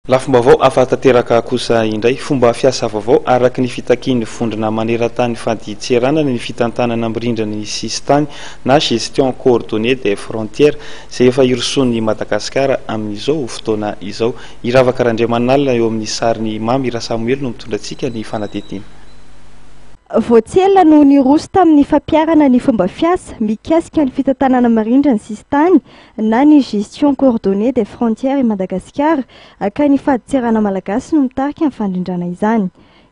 Lafim-baovao hafa tanteraka kosa indray, fomba fiasa vaovao araka ny fitakian'ny vondrona maneran-tany fadintseranana ny fitantanana mirindra ny sisintany na gestion coordonnée des frontières izay efa hirosoan'i Madagasikara amin'izao fotoana izao. I Ravaka Randriamanalina eo amin'ny sarin'i Mamy Rasamoelina no mitondra antsika ny fanadihadiana. Vao tsy ela no niroso tamin'ny fampiharana ny fomba fiasa mikasika ny fitantanana mirindra ny sisintany na ny gestion coordonnée des frontières i Madagasikara ka ny fadintserana malagasy no mitarika ny fandrindrana izany.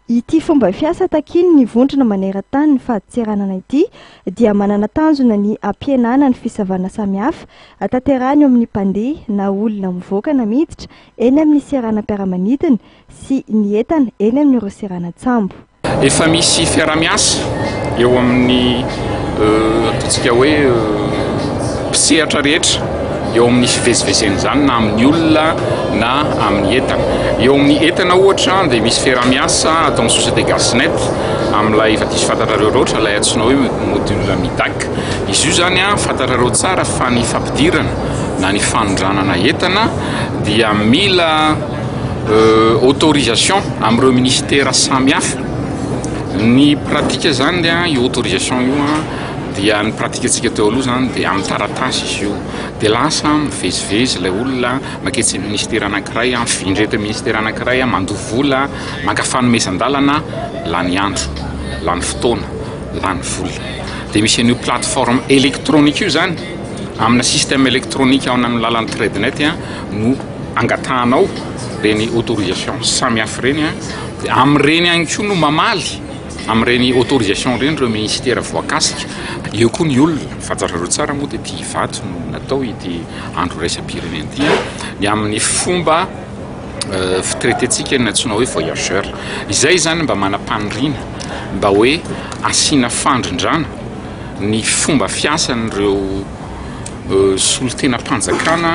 Ity fomba fiasa takian'ny vondrona maneran-tany ny fadintseranana ity dia manana tanjona ny hampihenana ny fisavana samihafa tanterahina eo amin'ny mpandeha na olona mivoaka na miditra eny amin'ny seranam-piaramanidina sy ny entana eny amin'ireo seranan-tsambo. Efa misy fiaraha-miasa eo amin'ny ataontsika hoe mpisehatra rehetra eo amin'ny fivezivezena izany na amin'ny olona na amin'ny entana. Eo amin'ny entana ohatra dia misy fiaraha-miasa atao amin'ny société Gasnet amin'ilay efa diso fantatrareo loatra ilay antsoina hoe module MIDAC. Izy io izany fantatrareo tsara fa ny fampidirana na ny fanondranana entana dia mila Autorisation amin'ireo ministera samihafa. Ny pratique zany io autorisation io dia ny pratique antsika teo aloha zany dia amin'ny taratasy izy io. Dia lasa mivezivezy ilay olona manketsy amin'ny ministera anankiray, mifindra eto amin'ny ministera anankiray, mandoa vola, maka fanomezan-dalana, lany andro, lany fotoana, lany vola. Dia misy an'io plateforme électronique io zany, amina système électronique ao amin'ny lalan'ny Tradenet no angatahanao ireny autorisation samihafa ireny an, dia amin'ireny ihany koa no mamaly amin'ireny autorisation ireny ireo ministera voakasika, eo koa ny olona, fantatrareo tsara moa dia ety Ivato no natao ity andro iraisam-pirenena ity an, ny amin'ny fomba fi-traiter-tsika ny antsoina hoe voyageur, izay izany mba manam-paniriana mba hoe asiana fandrindrana ny fomba fiasan'ireo solontenam-panjakana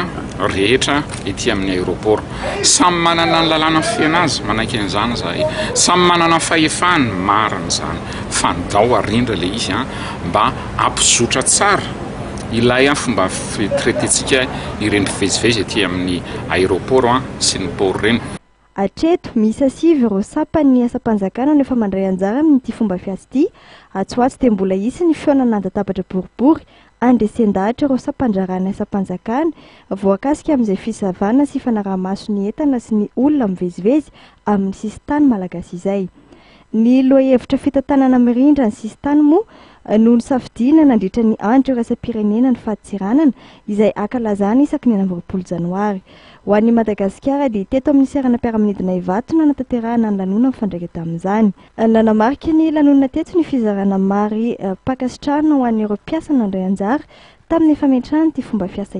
rehetra ety amin'ny aéroport. Samy manana ny lalàna mifehy azy, manaiky an'izany izahay. Samy manana ny fahefany, marina izany. Fa ndao arindra ilay izy mba hampizotra tsara ilay fomba fi-traiter-tsika ireny mpivezivezy ety amin'ny aéroport sy ny port ireny. Hatreto, miisa sivy ireo sampan'ny asam-panjakana no efa mandray anjara amin'ity fomba fiasa ity. Atsy ho atsy dia mbola hisy ny fihaonana an-databatra boribory handresen-dahatra ireo sampandraharahan'ny asam-panjakana voakasika amin'izay fisavana sy fanaraha-maso ny entana sy ny olona mivezivezy amin'ny sisintany malagasy izay. Ny lohahevitra fitantanana mirindra ny sisintany moa no nosafidiana nandritra ny Andro iraisam-pirenena ny fadintseranana izay ankalazana isaky ny 26 janoary. Ho an'i Madagasikara dia teto amin'ny seranam-piaramanidina Ivato no nanatanterahana ny lanonana mifandraika tamin'izany. Nanamarika ny lanonana teto ny fizarana mari-pankasitrahana ho an'ireo mpiasa nandray anjara tamin'ny fametrahana ity fomba fiasa.